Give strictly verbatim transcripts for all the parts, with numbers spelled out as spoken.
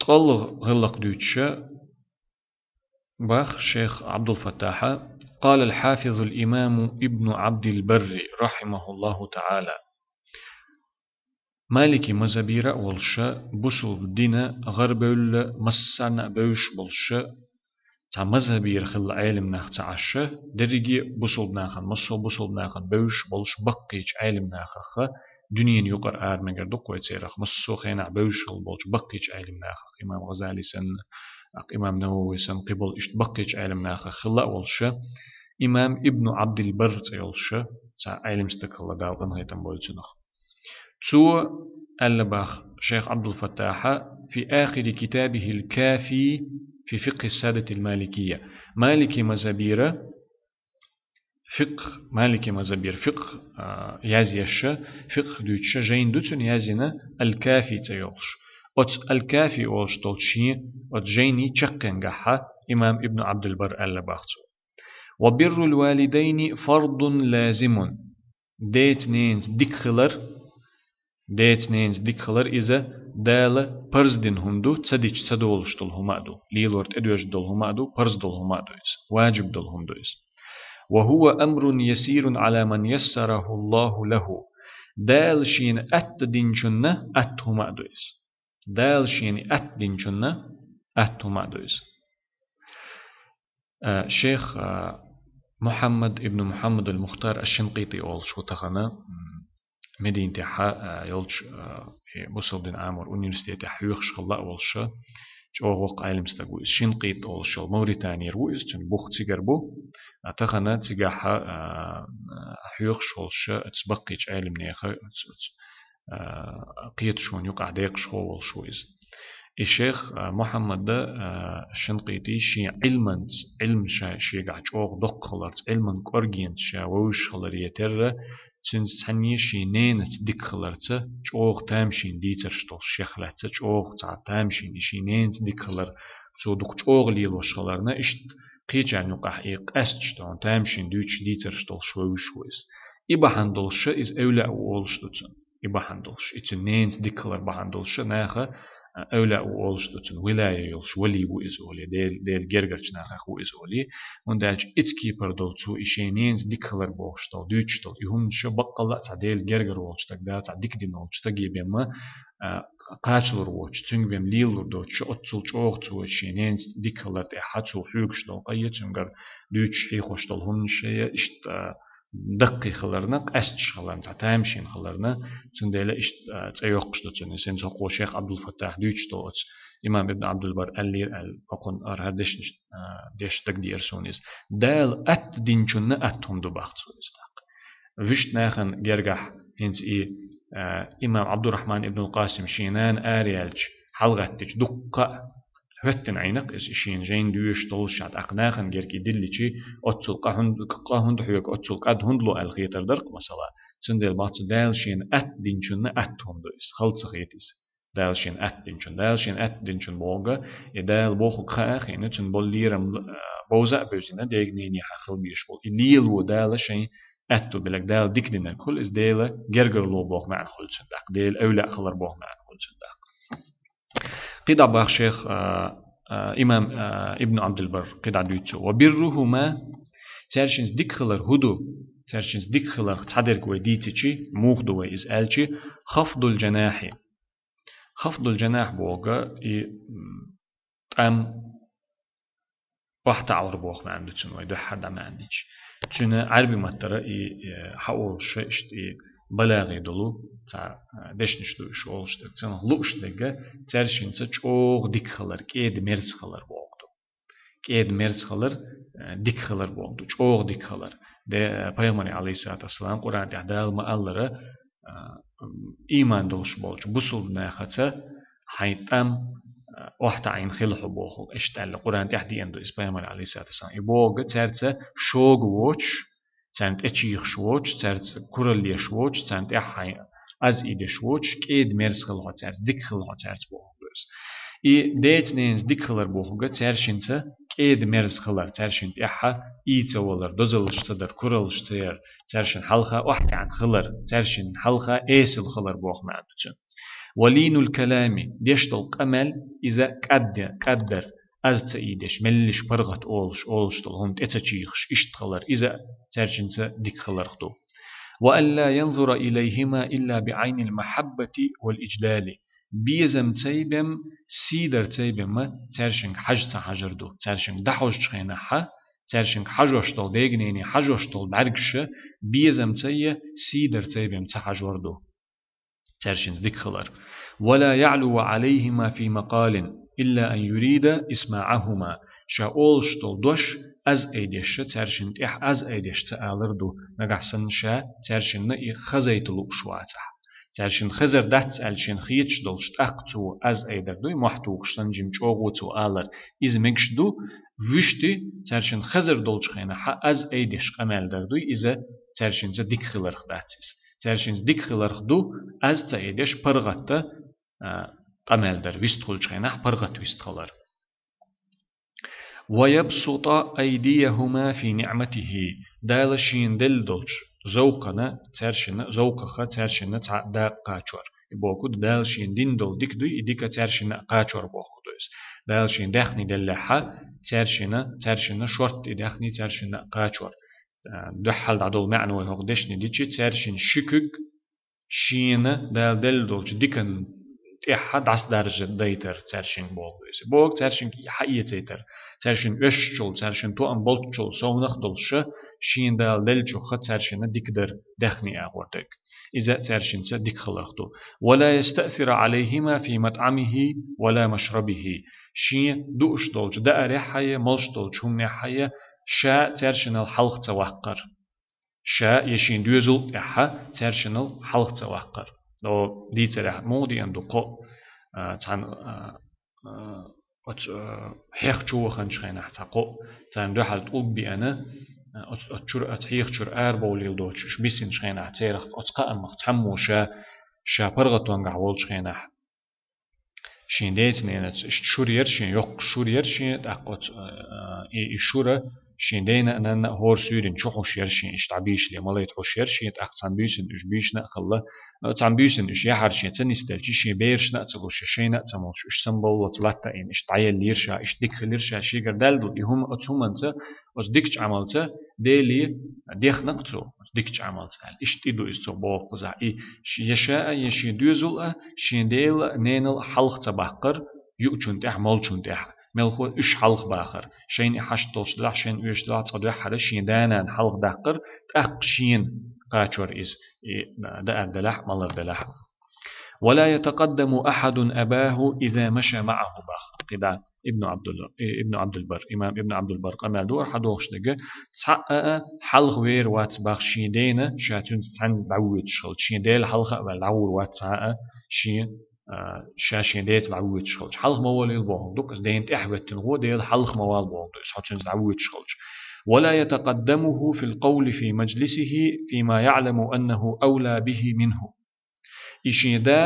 КӀалгӀа гӀиллакх дуьйцуш бах шейх Ӏабдул-Фаттахьа: قال الحافظ الإمام ابن عبد البر رحمه الله تعالى. Малики мазхӀабера а волуш, бусулба дина гӀарабевлла массарна а бевзаш болуш, цхьа мазхӀабера хилла Ӏелам нах ца Ӏаш, дерриге а бусулба нахана, массо а бусулба нахана бевзаш болуш баккхийчу Ӏелам нахах, дуьненан юкъара ара мегар ду-кх вай церах, массо а хенахь бевзаш хилла болчу баккхийчу Ӏелам нахах, имам ГӀазали санна, тӀаккха имам Навави санна, кхиболу иштта баккхийчу Ӏелам нахах хилла а волуш, имам Ибну Ӏабдил-Барр цӀе йолуш, цхьа Ӏелам стаг хилла, Дала къинхетам бойла цунах. Цо аьлла бах шейх Ӏабдул-Фаттахьа: في آخر كتابه الكافي في فقه السادة المالكية. Малики мазхӀабера фикъхӀ, Малики мазхӀабера фикъхӀ, а, язъеш, фикъхӀ дуьйцуш жайна ду цуьнан язйина, Аль-Кафи цӀе йолуш. Оцу Аль-Кафи олуш долчу шен оцу жайнин чаккхенгахьа имам Ибну Ӏабдул-Барр аьлла бах цо: وبر الوالدين فرض لازم. Деца-ненаца дика хилар, деца-ненаца дика хилар иза Дала парз дина хӀума ду, ца дича ца долуш долу хӀума а ду, лелор тӀедоьжна долу хӀума а ду, парз долу хӀума а ду иза, важиб долу хӀума ду иза. وهو أمر يسير على من يسره الله له. Дала шена атта динчунна атта хӀума а ду иза. Дала шена атта динчунна атта хӀума а ду иза. А, шейх, а, Мухьаммад ибн Мухьаммад аль-Мухтар аш-Шинкъити олуш ву тахана, м, Мединатехьа, а, йолчу, а, и бусалба дин Ӏамор университетехь хьоьхуш хилла а волуш, чӀогӀа воккха Ӏелам стаг ву иза. Шинкъит олуш йолу Мавританера ву иза, цуьнан бух цигара бу. А, тахана цигахьа, а, хьоьхуш волуш, оцу баккхийчу Ӏелам нехан, оцу, оцу, а, кхеташонан юкъахь декъашхо волуш ву иза. И шейх, а, Мухьаммад, а, Шинкъити шен Ӏилманца, Ӏилма ша шегахь чӀогӀа доккха хиларца, Ӏилман кӀоргенца ша вевзаш хиларе терра, цуьнца цхьаьна шен ненаца дика хиларца, чӀогӀа тамашийна дийцарш долуш шех лаьцна, чӀогӀа цхьа тамашийна и шен ненаца дика хилар, цо дукха чӀогӀа лелош хиларна, иштта кхечарна юкъахь и къаьсташ долу, тамашийна дуьйцуш дийцарш долуш вевзаш ву иза. И бахьана долуш иза эвлаъ ву олуш ду цунна. И бахьана долуш, и цуьнан ненаца дика хилар бахьана долуш наха, а, эвлаъ ву олуш ду цунна, вилая йолуш вали ву иза олий, Дел-, Делан гергарчу нахах ву иза олий. ХӀунда аьлча иза кепара долу цо и шен ненаца дика хилар бохуш долу, дуьйцуш долу и хӀуманаш баккъалла а цхьа Делан гергара волчу стага, Дала цхьа дика дина волчу стаге бен ма, а, кхачалур воцуш, цуьнга бен лелалур доцуш, оццул чӀогӀа цо шен ненаца дика хилар тӀехь цо хьоьгуш долу къа, цуьнгара дуьйцуш хьийхош долу хӀуманаш а, иштта, а, даккхий хиларна, къаьсташ хиларна, цхьа тамашийна хиларна, цундела иштта, а, цӀе йоккхуш ду цуьнан. Иза хӀинца хӀокхо шейх Ӏабдул-Фаттахь дуьйцуш долу оцу имам Ибн Ӏабдул-Барр аьллера аьлла, хӀокхунна ара хӀара дешнаш, а, деш дагадеара суна иза. Дала атта динчунна атта хӀума ду бах цо иза тӀаккха. Вуьшта нахана гергахь хӀинца и, а, имам Ӏабдуррахьман ибн аль-Къасим шен нана араяьлча хьалагӀаьттича дуккха а хӀоьттина Ӏийнакх иза, и шена жайна доьшуш долуш, тӀаккха нахана герга и дилличи, оццул къа хӀунда, къа хӀунда хьоьгу, оццул кӀад хӀунда ло аьлла хетар дара-кх, масала. Цундела бах цо, Дала шена атта динчунна атта хӀума ду иза, хала ца хета иза. Дала шена атта динчун, Дала шена атта динчун бохург, и Дала бохург хаа а хиъна, цуьнан болу лерам, а, бовза а бевзина, дега-ненехьа хила безаш болу. И лело Дала шайн аьтту билаг, Дала дика динарг хуьлу, иза Делан гергарло боху маьӀна хуьлу цуьнан тӀаккха, Делан эвлаъ хилар боху маьӀна хуьлу цуьнан тӀаккха. КхидӀа бах шейх, а, а, имам, а, Ибн Ӏабдул-Барр, кхидӀа дуьйцу цо: وبرهما, цаьршинца дика хилар хӀун ду? Цаьршинца дика хиларх цхьадерг вай дийцичи, муха ду вай иза аьлчи, خفض الجناح. Хафдул-жанахь бохург и, м, тӀам охьатаӀар боху маьӀна ду цуьнан, вай дуьххьара дӀа маьӀна дича. Цуьнан Ӏаьрби маттара и, э, хьаолуш иштта и балагӀе долу цхьа, э, дешнаш ду уьш олуш дерг. Цунах лууш дерг цаьршинца чӀогӀа дика хилар, кӀеда-мерза хилар бохург ду. КӀеда-мерза хилар, э, дика хилар бохург ду, чӀогӀа дика хилар. Де, э, Пайхамаре, Ӏалайхиссалату вассалам, Къуръан тӀехь Дала ма-аллара, а, иман долуш болчу бусулба нахаца хьайн тӀам, а, охьатаӀийна хила хьо боху. Иштта аьлла, Къуръан тӀехь деана ду иза Пайхамар, Ӏалайхиссалату вассалам. И бохург цаьрца шога воцуш, царна тӀе чийхаш воцуш, цаьрца куралла еш воцуш, царна тӀехь хьайн аз ийдеш воцуш, кӀеда-мерза хила хьо цаьрца, дика хила хьо цаьрца бохург ду иза. И деца-ненаца дика хилар бохург цаьршинца кӀеда-мерза хилар, цаьршинна тӀехь ийца валар, дозаллаш ца дар, кураллаш ца яр, цаьршинна хьалха охьатаьӀна хилар, цаьршинна хьалха эсала хилар боху маьӀна ду цуьнан. ولين الكلام, деш дола къамаьл, иза кӀадде-, кӀаддар, аз ца ийдеш, меллиш паргӀат олуш, олуш дола хӀума тӀе ца чийхаш, иштта хилар, иза цаьршинца дика хиларх ду. وألا ينظر إليهما إلا بعين المحبة والإجلال. Безам цайбем, сийдар цайбем цаьршинга хьажа ца хьажар ду. Цаьршинга дӀахьожучу хенахьа, цаьршинга хьажош долу, дегнене хьажош долу бӀаьргаша безам цайя, сийдар цайбем ца хьажор ду. Цаьршинца дика хилар. ولا يعلو عليهما في مقال إلا أن يريد إسماعهما. Ша олуш долу дош аз айдеш, цаьршинна тӀехь аз айдеш ца алар ду, нагахь санна ша цаьршинна и хазайта лууш вацахь. Цаьршинна хезар дац аьлла шена хеташ долуш, тӀаккха цо аз айдар ду, и мохь тухуш санна жима чӀогӀа цо алар, иза мегаш ду, вуьшта цаьршинна хезар долчу хенахьа аз айдеш къамел дар ду, иза цаьршинца дика хиларх дац иза. Цаьршинца дика хиларх ду, аз ца айдеш паргӀатта, а, къамел дар, вистхуьлучу хенахь паргӀат вистхилар. ويبسط أيديهما في نعمته. Дала шена делла долчу зовкхана цаьршина, зовкхаха цаьршина цхьа дакъа кхачор. И боху ду, Дала шена дина долу дика дуй, и дика цаьршина а кхачор боху ду иза. Дала шена даьхни деллехьа, цаьршина, цаьршина шорта и даьхни цаьршина а кхачор. А, дуьххьал дӀадолу маьӀна вай хӀокху дешне дичи, цаьршина ши куьг шена Дала делла долчу дикан тӀехьа дӀасадаржа дайтар цаьршинга боху иза. Боху цаьршинга хьаэцайтар. Цаьршина оьшучул, цаьршина тоам болччул совнах долуша, шена Дала деллачуха цаьршина дика дар даьхни агӀор дерг. Иза цаьршинца дика хиларх ду. ولا يستأثر عليهما في مطعمه ولا مشربه. Шен дууш долчу даарехьа я, молуш долчу хӀуманехьа я, ша цаьршинал хьалха ца ваккхар. Ша я шен доьзал тӀехьа цаьршинал хьалха ца ваккхар. О, дийцарехь, муха деана ду кхоъ, а, цхьана, а, а, оцу, а, хьех чу ваханчу хенахь цхьа кхоъ, царна дуьхьал тӀулг биана, а, оцу, оцу чура, оцу хьеха чура арабовлийла доцуш, уьш бисинчу хенахь церах оцу кхаамах цхьаммо ша, ша паргӀатонгахь волчу хенахь, шен деца-ненаца иштта шура яра шен, йоккха шура яра шен, тӀаккха оцу, а, и, и шура шен дена а, нанна а хӀора суьйрана чу хьуш яра шен, иштта дӀабийшале малайта хьуш яра шен, тӀаккха цхьана буьйсанна уьш буьйшина а хилла, а, цхьана буьйсанна уьш яхьара шен ца нисделча, шен берашна а ца луш, шайна а ца молуш, уьш самабовллалц латта а йина, иштта дӀаеллера ша, иштта дика хилира ша, шегара даьлла долу и хӀума оцу хӀуманца, оцу дикачу Ӏамалца Деле дехна-кх цо, оцу дикачу Ӏамалца аьлла. Иштта и ду иза цо боху кхузахь. И ш-, я ша а, я шен доьзал а, шен дела а, ненал а хьалха ца баккхар, юучун тӀехь, молчун тӀехь. Мелхо уьш хьалха бахар. Шайна и хьашт долуш делахь, шайна оьшуш делахь, цкъа дуьххьара шен да-нана хьалха даккхар, тӀаккха шена кхачор иза. И даар делахь, малар делахь. ولا يتقدم أحد أباه إذا مشى معه бах. КхидӀа Ибн Абдул-, Ибн Абдулбар, имам Ибн Абдулбар къамел ду, хьадохуш дерг, цхьа а, а, хьалха вер вац бах шен дена, ша цуьнца цхьаьна дӀавоьдуш хилча, шен дела хьалха а ваьлла дӀагӀур вац цхьа а, шен, а, ша шен деца дӀавоьдуш хилча. Хьалха ма волийла бохург ду-кх иза, дена тӀехь веттина гӀо, дела хьалха ма вала бохург ду иза, хьо цуьнца дӀавоьдуш хилча. ولا يتقدمه في القول في مجلسه فيما يعلم أنه أولى به منه. И шен да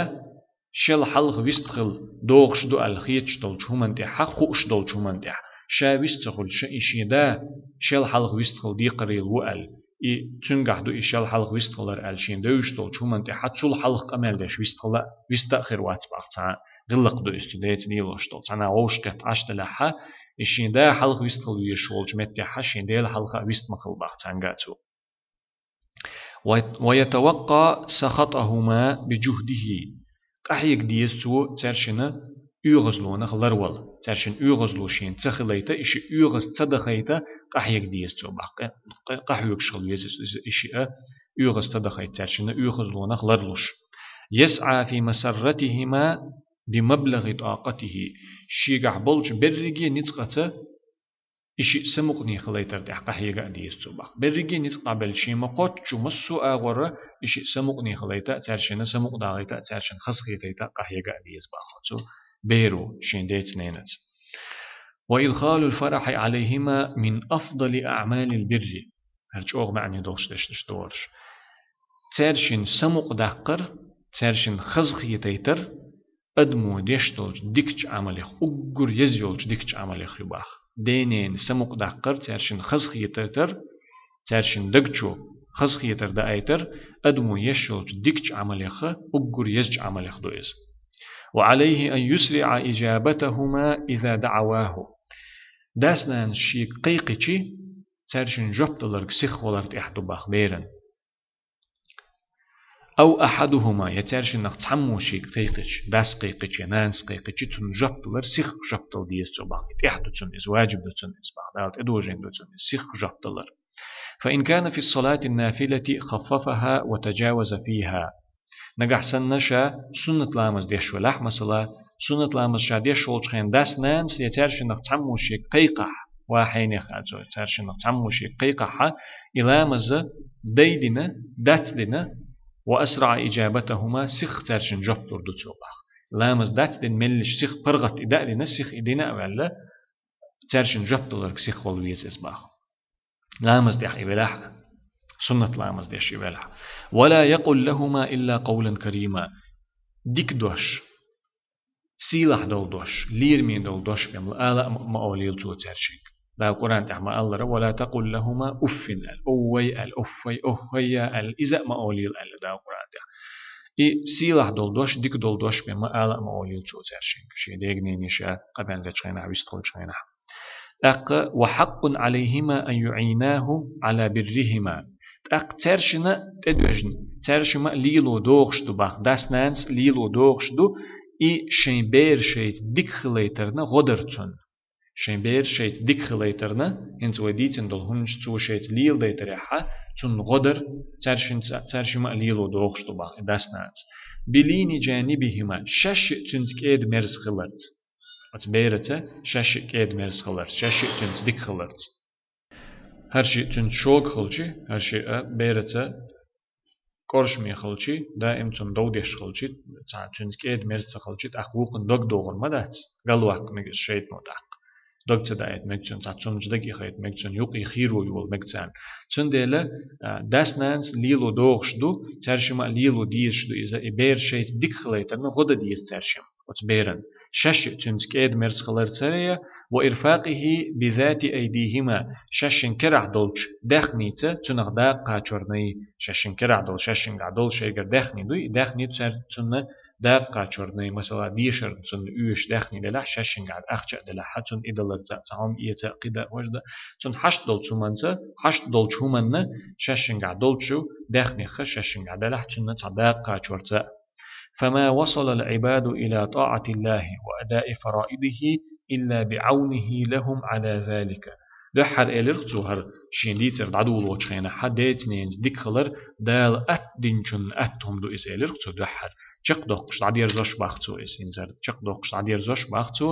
шел хьалха вистхила догӀуш ду аьлла хеташ долчу хӀуманна тӀехь, хьан хууш долчу хӀуманна тӀехь, ша вист ца хуьлуш, и шен да шел хьалха вистхила декхарийла ву аьлла, и цуьнгахь ду и шел хьалха вистхилар аьлла шен девзаш долчу хӀуманна тӀехь, цул хьалха къамел деш вистхила, вист а хир вац бах цхьа а, гӀиллакх ду иза цу деца лелош долу. Цхьана вовшахкхетта Ӏаш делахь, и шен да хьалха вистхила везаш волчу меттехь, шен дела хьалха а вист ма хила бах цхьаьнгга цо. ويتوقى سخطهما بجهده. Къахьега деза цо цаьршина оьгӀазлонах ларвала. Цаьршина оьгӀазло шена ца хилайта, и ши оьгӀаз ца дахайта, къахьега деза цо бах. Къа-, къа-, къахьоьгуш хила веза иза, и шиъ а оьгӀаз ца дахайта, цаьршина оьгӀазлонах ларлуш. يسعى في مسرتهما بمبلغ طاقته. Шегахь болчу берриге ницкъаца и шиъ самукъане хилайтар тӀехь къахьега а деза цо бах. Берриге ницкъ къабелла шен ма кхоччу массо а агӀора и шиъ самукъане хилайта а, цаьршина самукъадахийта а, цаьршина хазахетайта а къахьега а деза бах цо беро шен деца-ненаца. وإدخال الفرح عليهما من أفضل أعمال البر. ХӀара чӀогӀа маьӀне долуш дешнаш догӀуш. Цаьршина самукъадаккхар, цаьршина хазахетайтар адамо деш долчу дикачу Ӏамалех, уггар еза йолчу дикачу Ӏамалех ю бах. Денена самукъадаккхар, цаьршина хазахетайтар, цаьршина дагчо хазахетар даайтар, адамо еш йолчу дикачу Ӏамалеха, уггар езачу Ӏамалех ду иза. وعليه أن يسرع إجابتهما إذا دعواه. Дас-нанас шийга кхайкхичи, цаьршинна жоп даларга сиха валар тӀехь ду бах беран. أو أحدهما, я цаьршиннах цхьаммо шийга кхайкхичи, дас кхайкхичи, я нанас кхайкхичи, цунна жоп далар сиха жоп дала деза цо бах. ТӀехь ду цунна иза, ваджиб ду цунна иза бах, Дала тӀедожийна ду цунна иза сиха жоп далар. فإن كان في الصلاة النافلة خففها وتجاوز فيها. Нагахь санна ша суннат ламаз деш велахь, масала, суннат ламаз ша деш волчу хенахь дас-нанас я цаьршиннах цхьаммо шийга кхайкхахь, ва хьенех аьлла цо, цаьршиннах цхьаммо шийга кхайкхахь, и ламаз дайдина, дацдина, وأسرع إجابتهما, сиха цаьршинна жоп лур ду цо бах. Ламаз дацдина меллаша сиха паргӀат и даьдина, сиха и дина а ваьлла, цаьршинна жоп даларга сиха вала веза иза бах. Ламаз деш и велахь а, суннат ламаз деш и велахь а. ولا يقل لهما إلا قولا كريما. Дика дош, сийлахь долу дош, лераме долу дош бен ала а ма олийла цо цаьршинга. Дала Къуръан тӀехь ма-аллара: ولا تقل لهما أف аьлла, оввай аьлла, оффай, оххайя аьлла, иза а ма олийла аьлла Дала Къуръан тӀехь. И сийлахь долу дош, дика долу дош бен ма ала а ма олийла цо цаьршинга, шен дега-нене ша къамел дечу хенахь, вистхуьлучу хенахь. ТӀаккха: وحق عليهما أن يعيناه على برهما. ТӀаккха цаьршинна а тӀедоьжна, цаьршимма а лело догӀуш ду бах, дас-нанас а лело догӀуш ду, и шайн бер шайца дика хилийтарна гӀо дар цунна. Шайн бер шайца дика хилийтарна, хӀинца вай дийцина долу хӀуманаш цо шайца леладайтарехь, цунна гӀо дар, цаьршинца, цаьршимма а лело догӀуш ду бах и дас-нанас. بلين جانبهما, шаьшшиъ цуьнца кӀеда-мерза хиларца. Оцу бераца шаьшшиъ кӀеда-мерза хиларца, шаьшшиъ цуьнца дика хиларца. ХӀара шиъ цуьнца шога хилчи, хӀара шиъ а бераца кӀоршаме хилчи, даим цунна дов деш хилчи, цхьа цуьнца кӀеда-мерза ца хилчи, тӀаккха вукхунна дог догӀур ма дац, галваккха мега иза шайтано тӀаккха. Дог ца даийта мега цуьнан, цхьа цунна чу дага а хета мега цуьнан, юкъа хиро йола мега царна. Цундела, а, дас-нанас лело догӀуш ду, цаьршимма а лело дезаш ду иза, и бер шайца дика хилийтарна гӀо дан деза цаьршимма оцу беран. Шаьшшиъ цуьнца кӀеда-мерза хиларца а, وإرفاقه بذات أيديهما, шаьшшинна керахь долчу даьхница цуьнах дакъа кхачорна, шаьшшинна керахь долу, шаьшшингахь долу шайгара даьхни дуй, и даьхни цаьр-, цунна дакъа кхачорна, масала, дешарна цунна оьшуш даьхни делахь, шаьшшингахь ахча а делахь, цунна и даларца а, цхьа хӀума эца а, кхин дан а, важа дан а, цунна хьашт долчу хӀуманца, хьашт долчу хӀуманна шаьшшингахь долчу даьхнех шаьшшингахь делахь, цунна цхьа дакъа кхачорца а. فما وصل العباد إلى طاعة الله وأداء فرائضه إلا بعونه لهم على ذلك. Дуьххьара элира цо хӀара шен дийцар дӀадолочу хенахь, деца-ненаца дика хилар Дала атта динчунна атта хӀума ду иза, элира цо дуьххьара. Чекхдоккхуш дӀадерзош бах цо иза, хӀинца чекхдоккхуш дӀадерзош бах цо.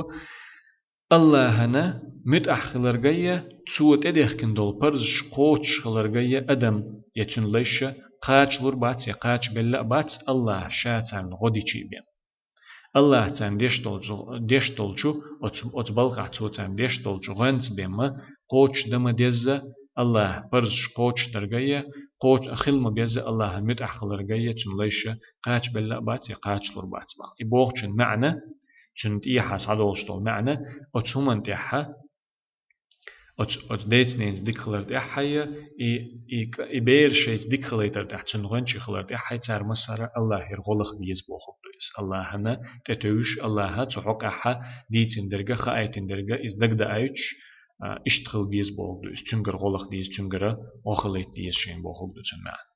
Аллахьана муьтӀахь хиларгайя, цо тӀедехкина долу парзаш кхочуш хиларгайя адам я цуьнан лайша кхачалур бац, я кхачабелла а бац, Аллахь ша царна гӀо дичий бен. Аллахь царна деш долчу, деш долчу, оцу, оцу балхахь цо царна деш долчу гӀоьнца бен ма кхочуш дан ма дезза, Аллахь парзаш кхочуш даргайя, кхочуш хила ма безза, Аллахьана муьтӀахь хиларгайя, цуьнан лайша кхачабелла а бац, я кхачалур бац бах. И бохучун маьӀна, цуьнан тӀехьа схьадолуш долу маьӀна, оцу хӀуманна тӀехьа, оцу, оцу деца-ненаца дика хилар тӀехьа а, и, и, и бер шайца дика хилийтар тӀехь, цуьнан гӀоьнчий хилар тӀехьа а, цара массара Аллахьера гӀо лаха деза бохург ду иза. Аллахьана тӀетевжаш, Аллахьа цу хьокъехьа дийцина дерга, хаийтина дерга, иза дагдаойтуш, а, иштта хила беза бохург ду иза. Цуьнгара гӀо лаха деза, цуьнгара гӀо хилийта деза шайна бохург ду цуьнан маьӀна.